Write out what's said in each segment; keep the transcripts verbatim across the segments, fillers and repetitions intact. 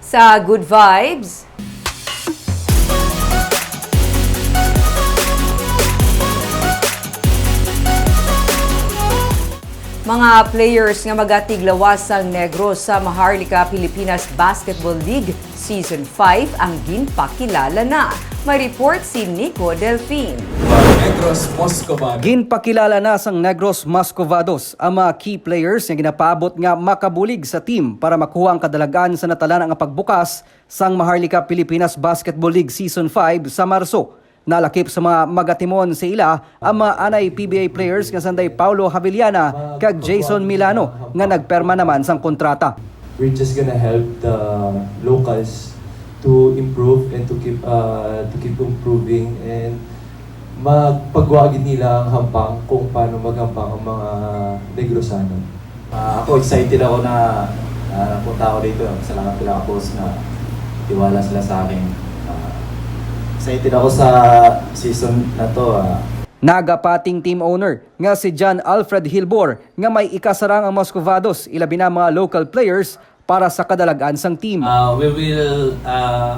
Sa Good Vibes, mga players nga magatiglawas sang Negros sa Maharlika Pilipinas Basketball League Season five ang ginpakilala na. May report si Nico Delfin. Negros Moscovado. Ginpakilala na sang Negros Moscovados ang mga key players nga ginapaabot nga makabulig sa team para makuha ang kadalagan sa natalana nga pagbukas sang Maharlika Pilipinas Basketball League Season five sa Marso. Nalakip sa mga magatimon sa ila ang mga anay P B A players nga sanday Paulo Javillana kag Jason Milano nga nagperma naman sang kontrata. We're just gonna help the locals to improve and to keep uh, to keep improving and magpagwa gid nila ang hampang kung paano maghampang ang mga Negrosanon. Ah, ako excited ako na ah, napunta ako dito. Salamat pala ka boss na tiwala sila sa akin. Ah, excited ako sa season na to. Ah. Nagapating team owner nga si John Alfred Hilbor nga may ikasarang ang Moscovados, ilabi na mga local players para sa kadalagan sang team. Uh, we will uh,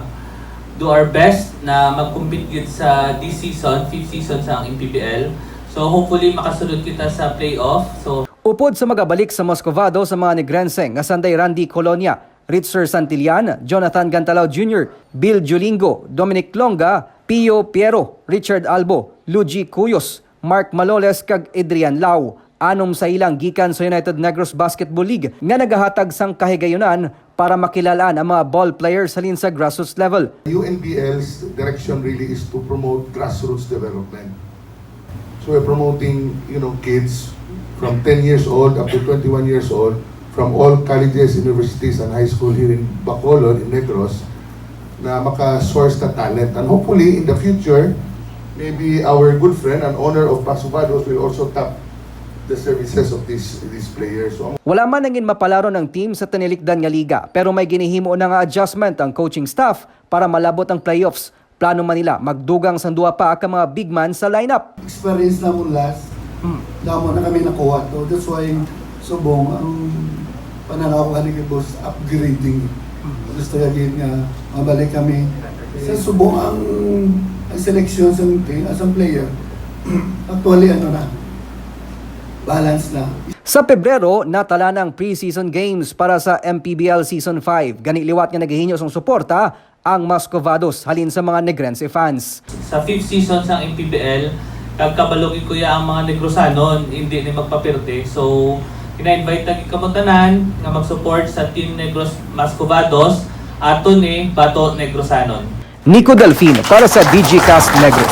do our best na mag-compete gid sa this season, fifth season sa ang M P B L. So hopefully makasulod kita sa playoff. So Upod sa magabalik sa Moscovado sa mga Negrense nga sanday Randy Colonia, Ritzer Santillan, Jonathan Gantalao Junior, Bill Julingo, Dominic Longa, Pio Piero, Richard Albo, Luigi Cuyos, Mark Maloles kag Adrian Lau. Anom sa ilang gikan sa United Negros Basketball League nga nagahatag sang kahigayunan para makilalaan ang mga ball players halin sa grassroots level. U N B L's direction really is to promote grassroots development. So we're promoting, you know, kids from ten years old up to twenty-one years old from all colleges, universities, and high school here in Bacolod, in Negros, na maka-source na talent. And hopefully, in the future, maybe our good friend and owner of Moscovados will also tap the services of these these players. So, ang Wala man nangin mapalaron ang team sa tinilikdan nga liga, pero may ginihimo na nga adjustment ang coaching staff para malabot ang playoffs. Plano man nila magdugang sang duha pa ka mga big man sa lineup. Experience namon last, damo na kami nakuha to. That's why subong ang pananaw ko ani kay boss, upgrading. Gusto ya gid nga mabalik kami sa subong ang, ang seleksyon sa, sa player. Actually, ano na, balance na. Sa Pebrero, natalaan ang pre-season games para sa M P B L Season five. Gani liwat nga nagahinyo sang suporta ang Moscovados halin sa mga Negrense fans. Sa fifth season sa M P B L, kag kabalo gid ko ya ang mga Negrosanon, hindi ni magpapirte. So, gina-invite ta gid kamo tanan nga mag-support sa Team Negros Moscovados, aton ni Bato Negrosanon. Nico Delfin para sa Digicast Negros.